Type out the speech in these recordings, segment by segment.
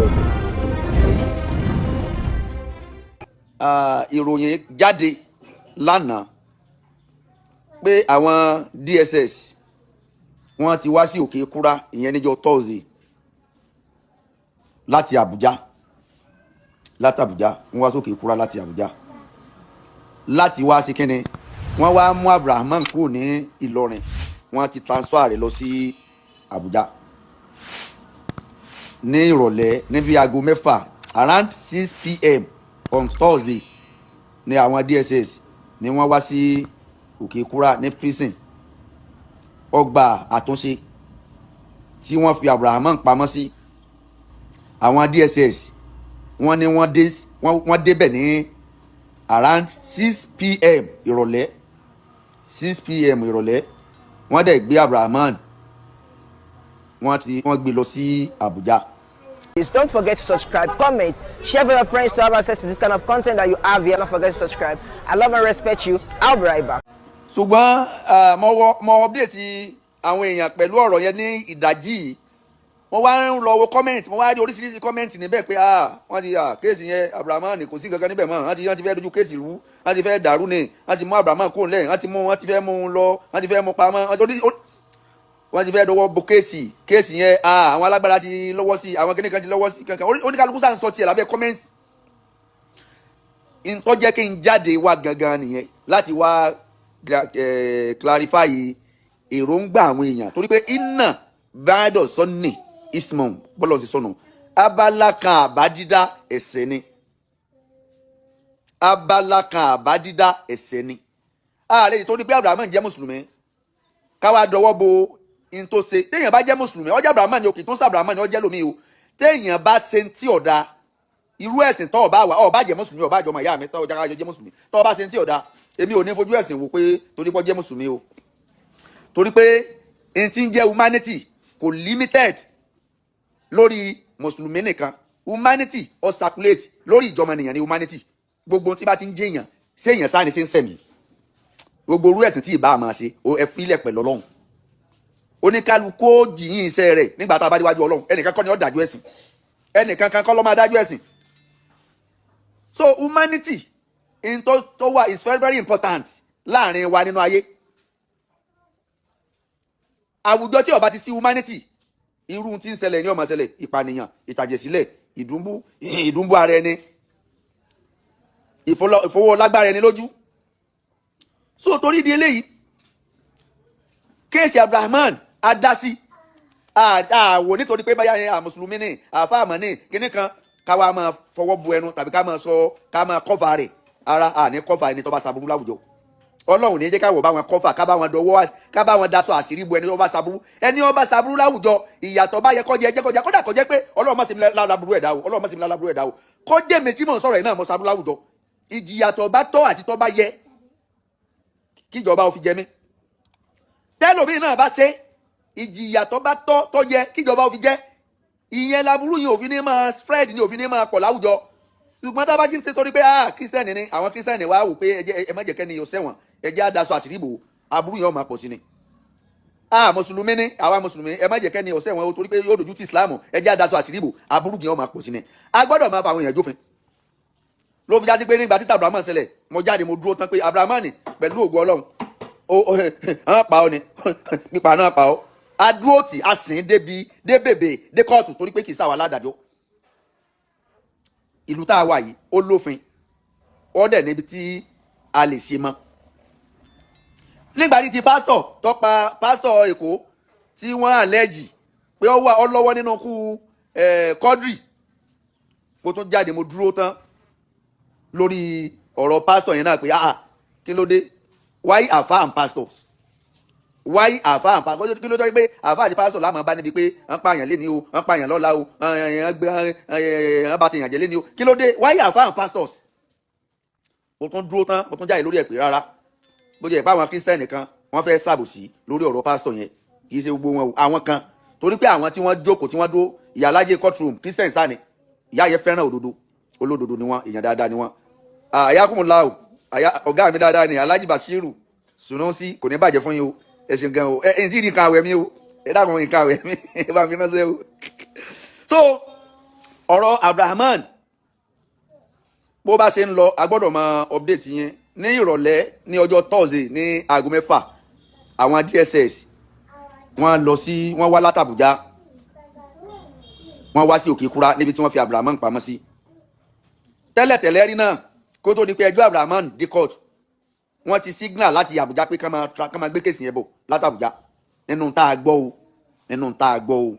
Welcome. Ìròyìn jáde lánàá pé àwọn DSS, wọ́n ti wá sí Òkè Kúrá, ìyẹn níjọ́ Thursday, láti Àbújá. Láti Àbújá, wọ́n wá sókè Kúrá láti Àbújá láti wá sí kínní. Wọ́n wá mú Abraham kúrò ní Ìlọrin, wọ́n ti transfer rẹ̀ lọ sí Àbújá ní ìrọ̀lẹ́ níbi aago 6, around 6 p.m. on Thursday, ní àwọn DSS ni wọ́n wá sí Òkè Kúrá ní prison, ọgbà àtúnṣe tí wọ́n fi Abraham pamọ́ sí. Àwọn DSS, wọ́n ní wọ́n débẹ̀ ní around 6 p.m. ìrọ̀lẹ́, 6 p.m. ìrọ̀lẹ́. Wọ́n dẹ̀ gbé Abraham, wọ́n gbé lọ sí Àbújá. Please don't forget to subscribe, comment, share with your friends to have access to this kind of content that you have here. Don't forget to subscribe. I love and respect you. I'll be right back. Ṣùgbọ́n mo update àwọn èèyàn pẹ̀lú ọ̀rọ̀ yẹn ní ìdájí yìí. Mo wá ń lọ wo comment, mo wá rí oríṣiríṣi comment níbẹ̀ pé wọ́n ti case yẹn, Abraham, kò sí nǹkan kan níbẹ̀ mọ́. Wọ́n ti fẹ́ dojú case rú, wọ́n ti fẹ́ dàrú ni, wọ́n ti mú Abraham kúrò lẹ́yìn, wọ́n ti fẹ́ mú un lọ, wọ́n ti fẹ́ mú pamọ́, wọ́n ti fẹ́ dọwọ́ bo case yẹn. Àwọn alágbára ti lọ́wọ́ sí, àwọn kìnìkan ti lọ́wọ́ sí kankan. Oníkálukú sáà ń sọ tiẹ̀ lábẹ́ comment. Ntọ́ jẹ́ kí n jáde wá gangan nìyẹn, láti wá clarify èròǹgbà àwọn èèyàn, torí pé iná báyọ̀ sọ́nì ismon bọ́lọ̀ ti sọnù. Abala kan àbá dídá, ẹ̀ṣẹ̀ ni. Abala kan àbá dídá, ẹ̀ṣẹ̀ ni. Ààrẹ yìí, torí pé Abrahamu jẹ́ mùsùlùmí, káwá dọwọ́ bo in tó ṣe. Téèyàn bá jẹ́ mùsùlùmí, ọjà Abrahamu ni òkè tó ń sọ Abrahamu ni ọjẹ́ lómi o. Téèyàn bá ṣe ń tí ọ̀dà, irú ẹ̀sìn tọ́ ọba wà, ọba jẹ́ mùsùlùmí, ọba àjọmọ̀ ìyá mi tọ́ ọjà jẹ́ mùsùlùmí, tọ́ ọba ṣe ń tí ọ̀dà, èmi ò ní fojú ẹ̀sìn wò pé torí pé ó jẹ́ mùsùlùmí o, torí pé n ti ń jẹ́ humanity kò limited lórí mùsùlùmí nìkan. Humanity ó circulate lórí ìjọmọnìyàn ní humanity. Gbogbo tí bá ti ń jẹ́ èèyàn, ṣé èèyàn sáà ní ṣe ń sẹ̀mí, gbogbo orú ẹ̀sìn tí ìbá máa ṣe, ẹ filẹ̀ pẹ̀lú Ọlọ́run. Oníkálukú ó jìyìn iṣẹ́ rẹ̀ nígbà tá a bá déwájú Ọlọ́run. Ẹnìkan kọ́ ni ó dájọ́ ẹ̀sìn, ẹnìkan kan kọ́ ló máa dájọ́ ẹ̀sìn. So humanity in tó wà is very, very important láàrin wa nínú ayé. Àwùjọ tí ó bá ti sí humanity, irú tí ń ṣẹlẹ̀ ní ó máa ṣẹlẹ̀: ìpànìyàn, ìtàjẹ̀sílẹ̀, ìdúnbú ara ẹni, ìfowó lágbára ẹni lójú. So torí di eléyìí, case Abraham adásí àwò, nítorí pé báyà yẹn àmùsùlùmí ni, àfáàmọ́ ní kíní kan, káwa máa fọwọ́ bu ẹnu tàbí ká máa sọ, ká máa cover rẹ̀ ara. Àní cover ẹni tó bá ṣàbùrú láwùjọ. Ọlọ́run ní jẹ́ káwọ̀ bá wọn cover, ká bá wọn dọwọ́, ká bá wọn daṣọ àṣírí bu ẹni tó bá ṣàbùrú. Ẹni ó bá ṣàbùrú láwùjọ, ìyàtọ̀ bá yẹ kó jẹ, jẹ́ kó jẹ. Kódà kó jẹ́ pé, Ọlọ́run má ṣe mí lálábùrú ẹ̀dá o, Ọlọ́run má ṣe mí lálábùrú ẹ̀dá o, kó jẹ́ mi tí mò ń sọ̀rọ̀ yìí náà mo ṣàbùrú láwùjọ, ìjìyàtọ̀ bá tọ́ àti tọ́ bá yẹ kíjọba ò fi jẹ mí. Tẹ́lòmíì náà bá ṣe, ìjìyà tó bá tọ́ tó yẹ kíjọba ò fi jẹ. Ìyẹn laburú yìí òfin ní máa spread, ní òfin ní máa pọ̀ láwùjọ. Ṣùgbọ́n tá a bá jí ń ṣe torí pé Christian ni, àwọn Christian wá wò pé ẹ má jẹ́ kẹ́ni yóò ṣẹ̀wọ̀n, ẹ jẹ́ àdaṣọ àṣírí bò, aburú yẹn ó máa pọ̀ sí ni. Mùsùlùmí ni àwa mùsùlùmí, ẹ má jẹ́ kẹ́ni yóò ṣẹ̀wọ̀n o, torí pé yóò dojú ti Islam, ẹ jẹ́ àdaṣọ àṣírí bò, aburú yẹn ó máa pọ̀ sí ni. A gbọ́dọ̀ máa fa àwọn èèyàn jófin. Ló fi jásí pé nígbà títà Abrahamu ṣẹlẹ̀, mo jáde, mo dúró tán pé Abrahamu pẹ̀lú ògo Ọlọ́run, ó ó pa ọ́ ni, pípa náà pa ọ́. Adúró tì, a sìn débi dé bèbè dé kóòtù, torí pé kì í sáwà ládàjọ́. Ìlú tá a wà yìí, ó lófin, ó dẹ̀ níbi tí a lè ṣe mọ́. Nígbà tí ti pásítọ̀ tọ́pa, pásítọ̀ Èkó tí wọ́n àlẹ́jì pé ó wà, ó lọ́wọ́ nínú ikú Quadri, mo tún jáde, mo dúró tán lórí ọ̀rọ̀ pásítọ̀ yẹn náà pé, ah, kí ló dé? Why àfa and pastors? Why àfa and pastors? Kí ló dé pé àfa àti pásítọ̀ láàmú bá níbi pé wọ́n pààyàn lé ní o, wọ́n pààyàn lọ́la o, wọ́n gbé, wọ́n bá ti yàn jẹ́ lé ní o? Kí ló dé? Why àfa and pastors? Mo tún dúró tán, mo tún jáde lórí ẹ̀ pé rárá, bó jẹ́ pé àwọn Christian kan, wọ́n fẹ́ ṣàbòsí lórí ọ̀rọ̀ pásítọ̀ yẹn. Kì í ṣe gbogbo wọn o, àwọn kan, torí pé àwọn tí wọ́n jókòó, tí wọ́n dúró, ìyálájẹ courtroom, Christian sáni ìyá yẹn fẹ́ràn òdodo, olódodo ni wọ́n, èèyàn dáadáa ni wọ́n. Àyàkùnmùlá o, ọ̀gá mi dáadáa ni Alhaji Bashiru Sunusi, kò ní bàjẹ́ fún yín o. Ẹ ṣeun gan o. Ẹ ẹ tí ì ní nǹkan àwẹ̀ mi o, ẹ dákun, nǹkan àwẹ̀ mi, ẹ bá mi ránṣẹ́ o. So Ọ̀rọ̀ Abrahaman, bó bá ṣe ń lọ, a gbọ́dọ̀ máa update yẹn. Ní ìrọ̀lẹ́ ní ọjọ́ Thursday ní aago 6, àwọn DSS wọ́n lọ sí, wọ́n wá látàbújá, wọ́n wá sí Òkè Kúrá níbi tí wọ́n fi Abrahaman pamọ́ sí tẹ́lẹ̀tẹ́lẹ̀ rí náà. Kó tó di pé ẹjọ́ Abrahaman dé court, wọ́n ti signal láti Àbújá pé ká máa gbé case yẹn bọ̀ látàbújá. Nínú tá a gbọ́ o, nínú tá a gbọ́ o,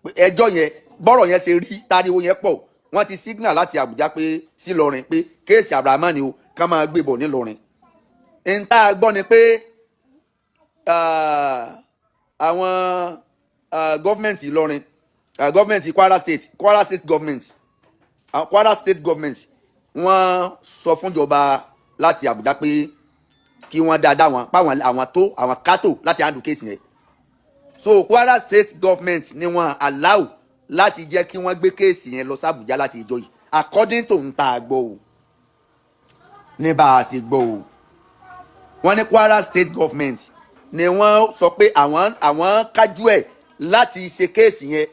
pé ẹjọ́ yẹn, bọ́rọ̀ yẹn ṣe rí, táriwo yẹn pọ̀, wọ́n ti signal láti Àbújá pé sí Ìlọrin pé case Abrahaman ni o, ká máa gbé bọ̀ nílọrin. N tá a gbọ́ ni pé àwọn government Ìlọrin, government Kwara State, Kwara State government, Kwara State government, wọ́n sọ fúnjọba láti Àbújá pé kí wọ́n dáadáa wọn páwọn àwọn tó àwọn kátó láti handle case yẹn. So Kwara State government ni wọ́n allow láti jẹ́ kí wọ́n gbé case yẹn lọ sí Àbújá láti ìjọ yìí, according to n tá a gbọ́ o, ní bá a ṣe gbọ́ o. Wọ́n ní Kwara State government ni wọ́n sọ pé àwọn kájú ẹ̀ láti ṣe case yẹn,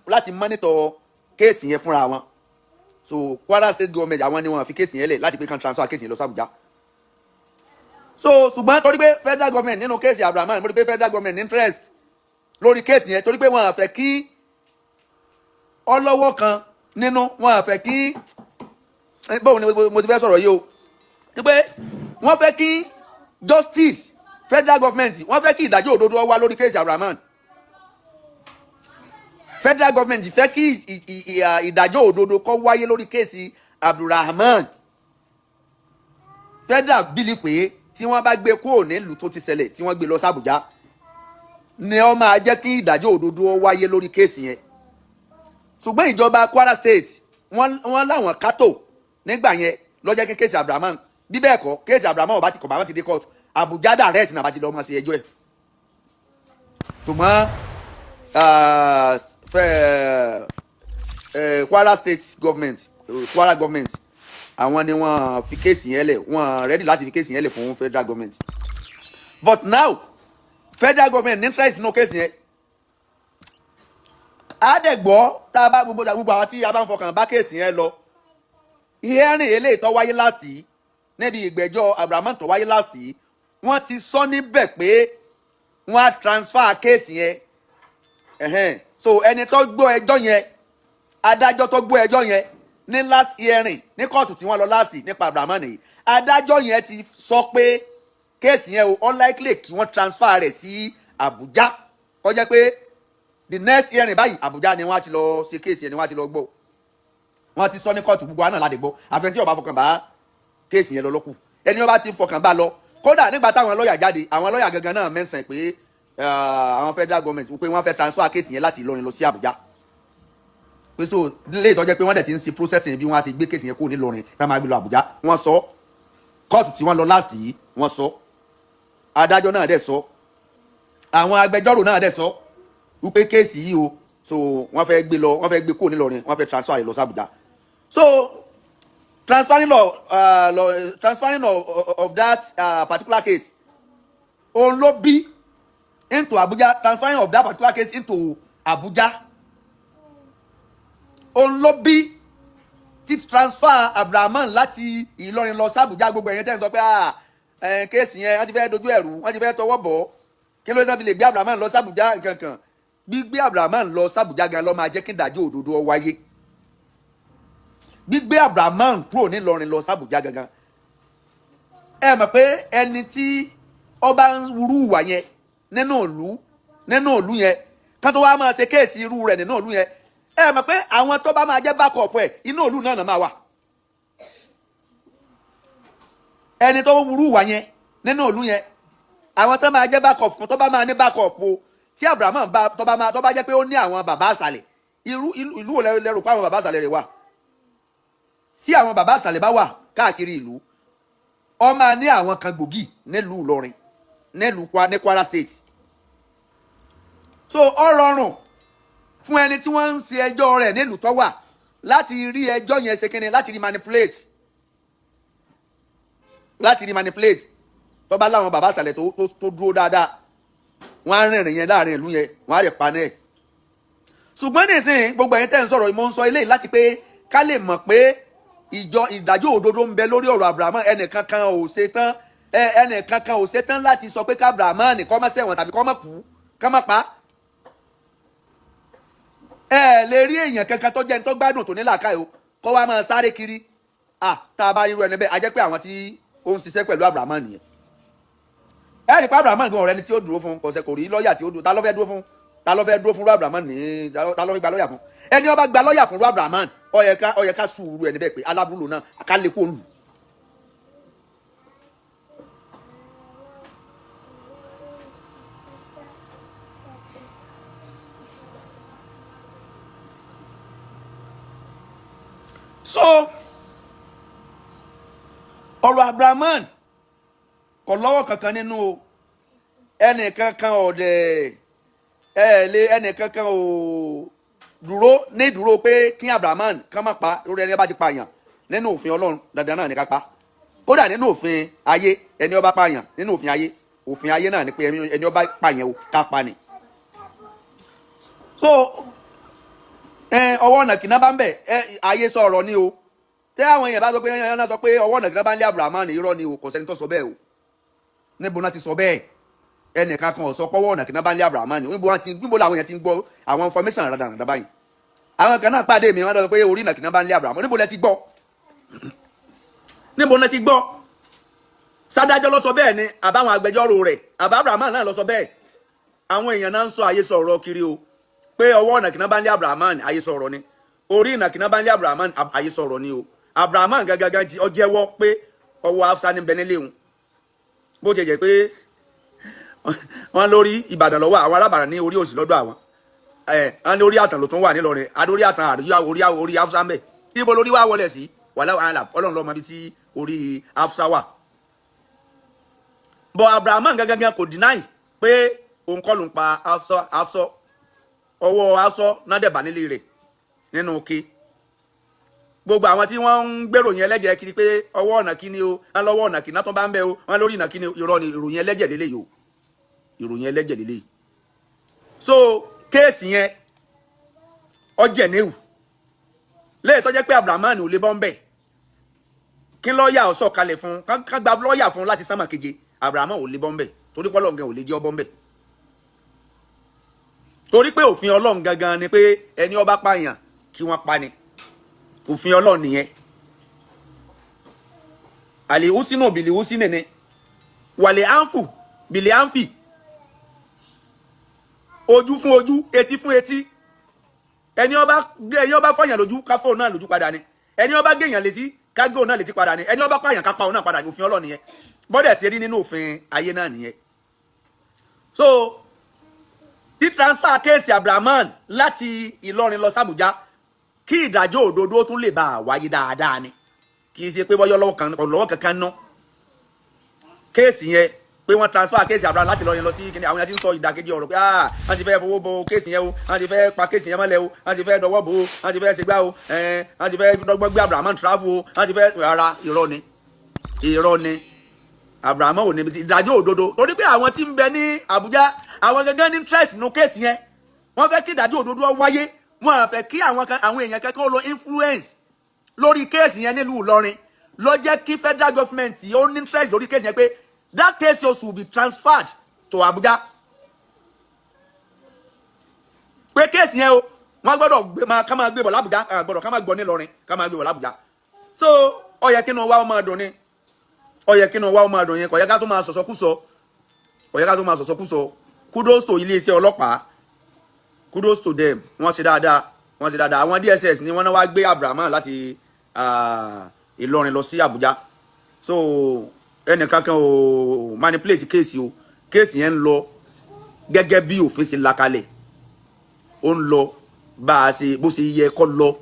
láti monitor case yẹn fúnra wọn. So Kwara State government, àwọn ni wọ́n fi case yẹn lẹ̀ láti pé kan transfer case yẹn lọ sí Àbújá. So ṣùgbọ́n torí pé federal government nínú case Abrahaman, mo rí pé federal government ní interest lórí case yẹn, torí pé wọ́n á fẹ́ kí ọlọ́wọ́ kan nínú, wọ́n á fẹ́ kí, báwo ni mo ti fẹ́ sọ̀rọ̀ yìí o, pé wọ́n fẹ́ kí justice, federal government, wọ́n fẹ́ kí ìdájọ́ òdodo wá lórí case Abrahaman. Federal government fẹ́ kí ìdájọ́ òdodo kó wáyé lórí case Abdulrahman. Federal believe pé tí wọ́n bá gbé kúrò nílùú tó ti ṣẹlẹ̀, tí wọ́n gbé lọ sí Àbújá, ni ó máa jẹ́ kí ìdájọ́ òdodo ó wáyé lórí case yẹn. Ṣùgbọ́n ìjọba Kwara State, wọ́n láwọn kátó nígbà yẹn ló jẹ́ kí case Abrahaman. Bí bẹ́ẹ̀ kọ́, case Abrahaman ọba ti kọ̀ bá ti dé court, Àbújá direct náà bá ti lọ́ọ́ máa ṣe ẹjọ́ ẹ̀. Ṣùgbọ́n Kwara State government, Kwara government, àwọn ni wọ́n fi case yẹn lẹ̀, wọ́n ready láti fi case yẹn lẹ̀ fún federal government. But now federal government ní interest nínú case yẹn. Àdẹ̀gbọ́ tá a bá gbogbo àwọn tí a bá ń fọkàn bá case yẹn lọ, hearing eléyìí tó wáyé last yìí, níbi ìgbẹ́jọ́ Abrahaman tó wáyé last yìí, wọ́n ti sọ níbẹ̀ pé wọ́n á transfer case yẹn. Ẹ̀hẹ́n. So ẹni tó gbọ́ ẹjọ́ yẹn, adájọ́ tó gbọ́ ẹjọ́ yẹn ní last hearing ní kóòtù tí wọ́n lọ last nípa Abrahaman yìí, adájọ́ yẹn ti sọ pé case yẹn o, unlikely kí wọ́n transfer rẹ̀ sí Abuja. Kó jẹ́ pé the next hearing báyìí, Abuja ni wọ́n á ti lọ ṣe case yẹn, ni wọ́n á ti lọ gbọ́. Wọ́n ti sọ ní kóòtù, gbogbo àná láti gbọ́. Àfẹn tí ó bá fọkàn bá case yẹn lọ lọ́kù. Ẹni ó bá ti fọkàn bá lọ, kódà nígbà táwọn lọ́ọ̀yà jáde, àwọn lọ́ọ̀yà gangan náà mẹ́sàn pé àwọn federal government pé wọ́n fẹ́ transfer case yẹn láti Ìlọrin lọ sí Abuja, pé so lè tọ́jẹ́ pé wọ́n dẹ̀ ti ń ṣe processing bí wọ́n á ṣe gbé case yẹn kúrò nílọrin tá máa gbé lọ Àbújá. Wọ́n sọ kóòtù tí wọ́n lọ last yìí, wọ́n sọ, adájọ́ náà dẹ̀ sọ, àwọn agbẹjọ́rò náà dẹ̀ sọ wípé case yìí o, so wọ́n fẹ́ gbé lọ, wọ́n fẹ́ gbé kúrò nílọrin, wọ́n fẹ́ transfer rẹ̀ lọ sí Àbújá. So transferring of that particular case, òun ló bí into Abuja. Transferring of that particular case into Abuja, òun ló bí tí transfer Abrahaman láti Ìlọrin lọ sí Abuja. Gbogbo ẹ̀yin tẹ́ ń sọ pé, ah, case yẹn, wọ́n ti fẹ́ dojú ẹ̀rú, wọ́n ti fẹ́ tọwọ́ bọ̀, kí ló dé náà fi lè gbé Abrahaman lọ sí Abuja nkankan? Gbígbé Abrahaman lọ sí Abuja gan ló máa jẹ́ kí ìdájọ́ òdodo ó wáyé. Gbígbé Abrahaman kúrò nílọrin lọ sí Abuja gangan, ẹ mọ̀ pé ẹni tí ó bá ń rú ìwà yẹn nínú ìlú yẹn, kán tó wá máa ṣe case irú rẹ̀ nínú ìlú yẹn, ẹ mọ̀ pé àwọn tó bá máa jẹ́ backup ẹ̀, inú ìlú náà náà máa wà. Ẹni tó wúrú ìwà yẹn nínú ìlú yẹn, àwọn tó máa jẹ́ backup fún, tó bá máa ní backup o, tí Abraham bá tó bá máa tó bá jẹ́ pé ó ní àwọn bàbá àsàlẹ̀, irú ìlú wo lẹ́rù pé àwọn bàbá àsàlẹ̀ rẹ̀ wà? Tí àwọn bàbá àsàlẹ̀ bá wà káàkiri ìlú, ó máa ní àwọn kan gbòógì nílùú Ìlọrin, nílùú ní Kwara State. So ó rọrùn fún ẹni tí wọ́n ń ṣe ẹjọ́ rẹ̀ nílùú tó wà láti rí ẹjọ́ yẹn ṣe kíni, láti rí manipulate, láti rí manipulate. Tó bá láwọn bàbá àsàlẹ̀ tó dúró dáadáa, wọ́n á rìnrìn yẹn láàrin ìlú yẹn, wọ́n á rẹ̀ pa náà. Ṣùgbọ́n nísìnyí, gbogbo ẹ̀yin tẹ́ ń sọ̀rọ̀, mo ń sọ eléyìí láti pé ká lè mọ̀ pé ìjọ ìdájọ́ òdodo ń bẹ lórí ọ̀rọ̀ Abrahamu. Ẹnìkankan ò ṣe tán láti sọ pé ká Abrahamu kó má ṣẹ̀wọ̀n tàbí kó má kú, ká má pa. Ẹ lè rí èèyàn kankan tó jẹ́ ní tó gbádùn, tó ní làákàyè o, kó wá máa sáré kiri. Ah, tá a bá ríru ẹni bẹ́ẹ̀, a jẹ́ pé àwọn tí ó ń ṣiṣẹ́ pẹ̀lú Abrahamu nìyẹn. Ẹ rí i pé Abrahamu gan, ọ̀rẹ́ ni tí ó dúró fún kọ̀ọ̀sẹ̀, kò rí lọ́ọ̀yà tí ó dúró. Ta ló fẹ́ dúró fún? Ta ló fẹ́ dúró fún Abrahamu ní? Ta ló fẹ́ gba lọ́ọ̀yà fún? Ẹni ó bá gba lọ́ọ̀yà fún Abrahamu, ó yẹ ká sùúrù ẹni bẹ́ẹ̀ pé aláburú náà, ká lè kó lù. So ọ̀rọ̀ Abrahamu kò lọ́wọ́ kankan nínú o. Ẹnìkankan ọ̀dẹ̀ ẹ lé, ẹnìkankan ò dúró ní dúró pé kí Abrahamu kán má pa. Lórí ẹni bá ti pààyàn, nínú òfin Ọlọ́run, dandan náà ní ká pa. Kódà nínú òfin ayé, ẹni ó bá pààyàn nínú òfin ayé, òfin ayé náà ni pé ẹni ó bá pààyàn o, ká pa ni. So ọwọ́ ọ̀nà kìnnà bá ń bẹ̀ ẹ, ayé sọ̀rọ̀ ni o. Tẹ́ àwọn èèyàn bá sọ pé ẹ náà sọ pé ọwọ́ ọ̀nà kìnnà bá ń lé Abrahamu ní, irọ́ ni o. Kò sẹ́ni tó sọ bẹ́ẹ̀ o. Níbo náà ti sọ bẹ́ẹ̀? Ẹnìkan kan ò sọ pọ́wọ́ ọ̀nà kìnnà bá ń lé Abrahamu ní. Níbo làwọn èèyàn ti ń gbọ́ àwọn information rádaràdà báyìí? Àwọn kan náà pàdé mi, wọ́n sọ pé orí ìnà kìnnà bá ń lé Abrahamu. Níbo lẹ ti gbọ́? Níbo lẹ ti gbọ́? Sádájọ́ ló sọ bẹ́ẹ̀ ni, àbáwọn agbẹjọ́rò rẹ̀, àbá Abrahamu náà ló sọ bẹ́ẹ̀? Àwọn èèyàn náà ń sọ àyè sọ̀rọ̀ kiri o, pé ọwọ́ ọ̀nà kìnnà bá ń lé Abrahamu, àyè sọ̀rọ̀ ni. Orí ìnà kìnnà bá ń lé Abrahamu, àyè sọ̀rọ̀ ni o. Abrahamu gangan ó jẹ́wọ́ pé ọwọ́ Hafsa ní bẹ nílé òun. Bó ti jẹ́ pé wọ́n lórí Ìbàdàn lọ́wọ́, àwọn arábàrà ní orí òsì lọ́dọ̀ àwọn ẹ̀, wọ́n lórí àtàn ló tún wà nílọrin, adórí àtàn àríyá orí orí Hafsa ń bẹ. Ibo lórí wá wọlé sí? Wàhálà wàhálà, Ọlọ́run ló mọ ibi tí orí Hafsa wà. But Abrahamu gangan kò deny pé òun kọ́ ló ń pa Hafsa. Hafsa, ọwọ́ Hafsa náà dẹ̀ bá nílé rẹ̀ nínú òkè. Gbogbo àwọn tí wọ́n ń gbèròyìn ẹlẹ́jẹ̀ kiri pé ọwọ́ ọ̀nà kíni o, wọ́n lọ́wọ́ ọ̀nà kíni tó bá ń bẹ o, wọ́n lórí ìnà kíni o, irọ́ ni. Ìròyìn ẹlẹ́jẹ̀ lélẹ́yìí o, ìròyìn ẹlẹ́jẹ̀ lélẹ́yìí. So case yẹn ọjẹ̀ níwù léyìí tó jẹ́ pé Abrahamu ò lè bọ́ ń bẹ̀. Kí lọ́ọ̀yà ó sọ̀kalẹ̀ fún, ká gba lọ́ọ̀yà fún láti sánmà keje, Abrahamu ò lè bọ́ ń bẹ̀, torí pé Ọlọ́run gan ò lè jẹ́ ọ bọ́ ń bẹ̀, torí pé òfin Ọlọ́run gangan ni pé ẹni ó bá pààyàn, kí wọ́n pa ni. Òfin Ọlọ́run nìyẹn. Àlè húsínù bìlì húsínì ni, wàlẹ̀ ànfù bìlì ànfì, ojú fún ojú, etí fún etí. Ẹni ó bá fọyàn lójú, ká fọ́ òun náà lójú padà ni. Ẹni ó bá gèèyàn létí, ká gé òun náà létí padà ni. Ẹni ó bá pààyàn, ká pa òun náà padà ni. Òfin Ọlọ́run nìyẹn. Bọ́dẹ̀ ṣe rí nínú òfin ayé náà nìyẹn. So tí transfer case Abrahamu láti Ìlọrin lọ sàbújá, kí ìdájọ́ òdodo tún lè bá a wáyé dáadáa ni. Kì í ṣe pé bọ́yọ́ lọ́wọ́ kan lọ́wọ́ kankan ná case yẹn, pé wọ́n transfer case Abraham láti Ìlọrin lọ sí kíni. Àwọn yẹn ti ń sọ ìdàkejì ọ̀rọ̀ pé, ah, wọ́n ti fẹ́ fowó bo case yẹn o, wọ́n ti fẹ́ pa case yẹn mọ́lẹ̀ o, wọ́n ti fẹ́ dọwọ́ bo o, wọ́n ti fẹ́ ṣègbà o, wọ́n ti fẹ́ dọ́gbọ́n gbé Abraham travel o, wọ́n ti fẹ́. Rárá, irọ́ ni, irọ́ ni. Abraham ò níbi tí ìdájọ́ òdodo, torí pé àwọn tí ń bẹ ní Àbújá, àwọn gangan ní interest nínú case yẹn. Wọ́n fẹ́ kí ìdájọ́ òdodo wáyé. Wọ́n á fẹ́ kí àwọn kan, àwọn èèyàn kankan lo influence lórí case yẹn nílùú Ìlọrin. Ló jẹ́ kí federal government ó ní interest lórí case yẹn, pé that case also will be transferred to Abuja, pé case yẹn o, wọ́n gbọ́dọ̀ gbé máa ká máa gbé bọ̀ l'Abuja, gbọ́dọ̀ ká máa gbọ́ nílọrin, ká máa gbé bọ̀ l'Abuja. So ó yẹ kí inú wa ó máa dùn ni, ó yẹ kí inú wa ó máa dùn yẹn. Kò yẹ ká tó máa sọ̀sọ́kúsọ, kò yẹ ká tó máa sọ̀sọ́kúsọ. Kudos to iléeṣẹ́ ọlọ́pàá, kudos to them. Wọ́n ṣe dáadáa, wọ́n ṣe dáadáa. Àwọn DSS ni wọ́n náà wá gbé Abraham láti Ìlọrin lọ sí Abuja. So ẹnìkankan ò manipulate case o. Case yẹn ń lọ gẹ́gẹ́ bí òfin ṣe là kalẹ̀, ó ń lọ bá a ṣe bó ṣe yẹ kó lọ.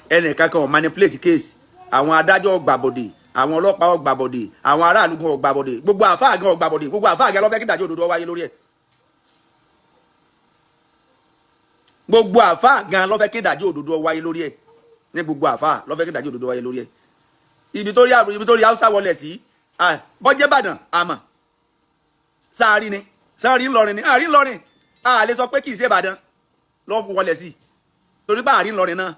Ẹnìkankan ò manipulate case. Àwọn adájọ́ ò gbàbọ̀dè, àwọn ọlọ́pàá ò gbàbọ̀dè, àwọn aráàlú gan ò gbàbọ̀dè, gbogbo àfáà gan ò gbàbọ̀dè. Gbogbo àfáà gan ló fẹ́ kí ìdájọ́ òdodo wáyé lórí ẹ̀. Gbogbo àfáà gan ló fẹ́ kí ìdájọ́ òdodo wáyé lórí ẹ̀ ní. Gbogbo àfáà ló fẹ́ kí ìdájọ́ òdodo wáyé lórí ẹ̀. Ibi tó rí Haúsá wọlé sí, bọ́jẹ́ Ìbàdàn àmọ́ sáárì ni, sáárì ńlọrin ni, àárín ńlọrin, a lè sọ pé kì í ṣe Ìbàdàn lọ́ wọlé sí. Torí bá àárín Ìlọrin náà.